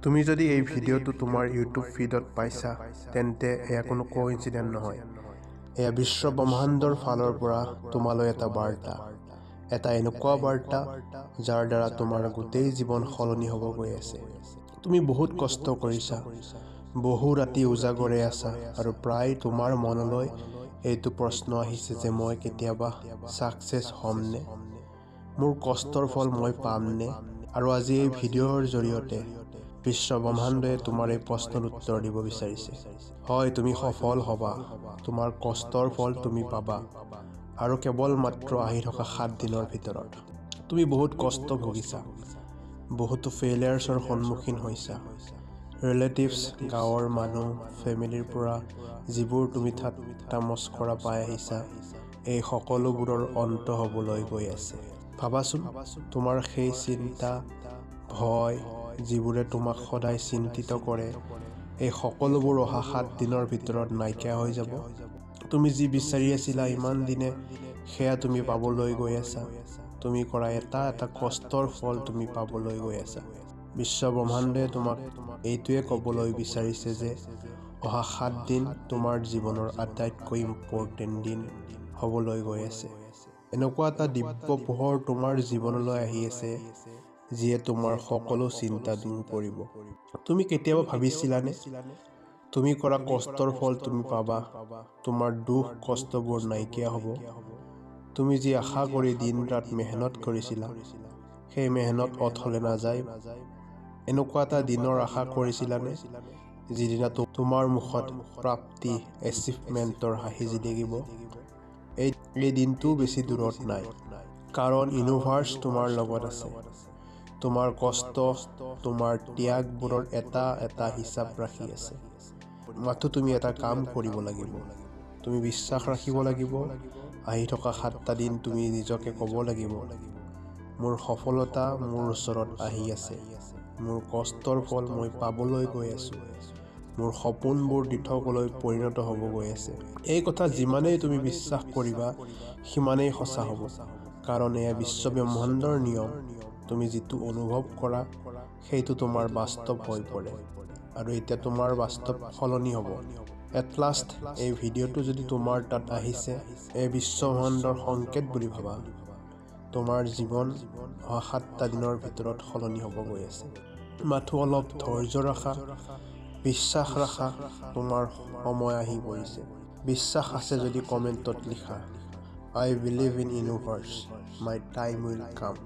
তুমি যদি এই ভিডিঅ'টো তোমাৰ ইউটিউব ফিডত পাইছা, তেন্তে এয়া কোনো কোইনচিডেণ্ট নহয়। এয়া বিশ্ব ব্ৰহ্মাণ্ডৰ ফালৰ পৰা তোমালৈ এটা বাৰ্তা, এটা এনেকুৱা বাৰ্তা যাৰ দ্বাৰা তোমাৰ গোটেই জীৱন সলনি হ'ব গৈ আছে। তুমি বহুত কষ্ট কৰিছা, বহু ৰাতি উজাগৰে আছা আৰু প্ৰায় তোমাৰ মনলৈ এইটো প্ৰশ্ন আহিছে যে মই কেতিয়াবা ছাকচেছ হ'মনে, মোৰ কষ্টৰ ফল মই পামনে? আৰু আজি এই ভিডিঅ'ৰ জৰিয়তে বিশ্ব ব্ৰহ্মাণ্ডই তোমাৰ এই প্ৰশ্নৰ উত্তৰ দিব বিচাৰিছে। হয়, তুমি সফল হ'বা, তোমাৰ কষ্টৰ ফল তুমি পাবা, আৰু কেৱল মাত্ৰ আহি থকা 7 দিনৰ ভিতৰত। তুমি বহুত কষ্ট ভুগিছা, বহুতো ফেইলিয়াৰ্ছৰ সন্মুখীন হৈছা, ৰিলেটিভছ, গাঁৱৰ মানুহ, ফেমিলিৰ পৰা যিবোৰ তুমি ঠাট্টা মস্কৰা পাই আহিছা, এই সকলোবোৰৰ অন্ত হ'বলৈ গৈ আছে। ভাবাচোন, তোমাৰ সেই চিন্তা, ভয় যিবোৰে তোমাক সদায় চিন্তিত কৰে, এই সকলোবোৰ অহা 7 দিনৰ ভিতৰত নাইকিয়া হৈ যাব। তুমি যি বিচাৰি আছিলা ইমান দিনে, সেয়া তুমি পাবলৈ গৈ আছা। তুমি কৰা এটা এটা কষ্টৰ ফল তুমি পাবলৈ গৈ আছা। বিশ্ব ব্ৰহ্মাণ্ডে তোমাক এইটোৱে ক'বলৈ বিচাৰিছে যে অহা 7 দিন তোমাৰ জীৱনৰ আটাইতকৈ ইম্পৰ্টেণ্ট দিন হ'বলৈ গৈ আছে। এনেকুৱা এটা দিব্য পোহৰ তোমাৰ জীৱনলৈ আহি আছে যিয়ে তোমাৰ সকলো চিন্তা দূৰ কৰিব। তুমি কেতিয়াবা ভাবিছিলানে তুমি কৰা কষ্টৰ ফল তুমি পাবা, তোমাৰ দুখ কষ্টবোৰ নাইকিয়া হ'ব? তুমি যি আশা কৰি দিন ৰাত মেহনত কৰিছিলা, সেই মেহনত অথলে নাযায়। এনেকুৱা এটা দিনৰ আশা কৰিছিলানে যিদিনা তোমাৰ মুখত প্ৰাপ্তি, এচিভমেণ্টৰ হাঁহি জিলিকিব? এই দিনটোও বেছি দূৰত নাই, কাৰণ ইউনিভাৰ্ছ তোমাৰ লগত আছে। তোমাৰ কষ্ট, তোমাৰ ত্যাগবোৰৰ এটা এটা হিচাপ ৰাখি আছে। মাথো তুমি এটা কাম কৰিব লাগিব, তুমি বিশ্বাস ৰাখিব লাগিব। আহি থকা 7টা দিন তুমি নিজকে ক'ব লাগিব, মোৰ সফলতা মোৰ ওচৰত আহি আছে, মোৰ কষ্টৰ ফল মই পাবলৈ গৈ আছোঁ, মোৰ সপোনবোৰ দিঠকলৈ পৰিণত হ'ব গৈ আছে। এই কথা যিমানেই তুমি বিশ্বাস কৰিবা, সিমানেই সঁচা হ'ব, কাৰণ এয়া বিশ্ব ব্ৰহ্মাণ্ডৰ নিয়ম। তুমি যিটো অনুভৱ কৰা, সেইটো তোমাৰ বাস্তৱ হৈ পৰে, আৰু এতিয়া তোমাৰ বাস্তৱ সলনি হ'ব। এট লাষ্ট এই ভিডিঅ'টো যদি তোমাৰ তাত আহিছে, এই বিশ্বব্ৰহ্মাণ্ডৰ সংকেত বুলি ভাবা। তোমাৰ জীৱন অহা 7টা দিনৰ ভিতৰত সলনি হ'ব গৈ আছে। মাথো অলপ ধৈৰ্য ৰাখা, বিশ্বাস ৰাখা, তোমাৰ সময় আহি পৰিছে। বিশ্বাস আছে যদি কমেণ্টত লিখা, I believe in universe, my time will come.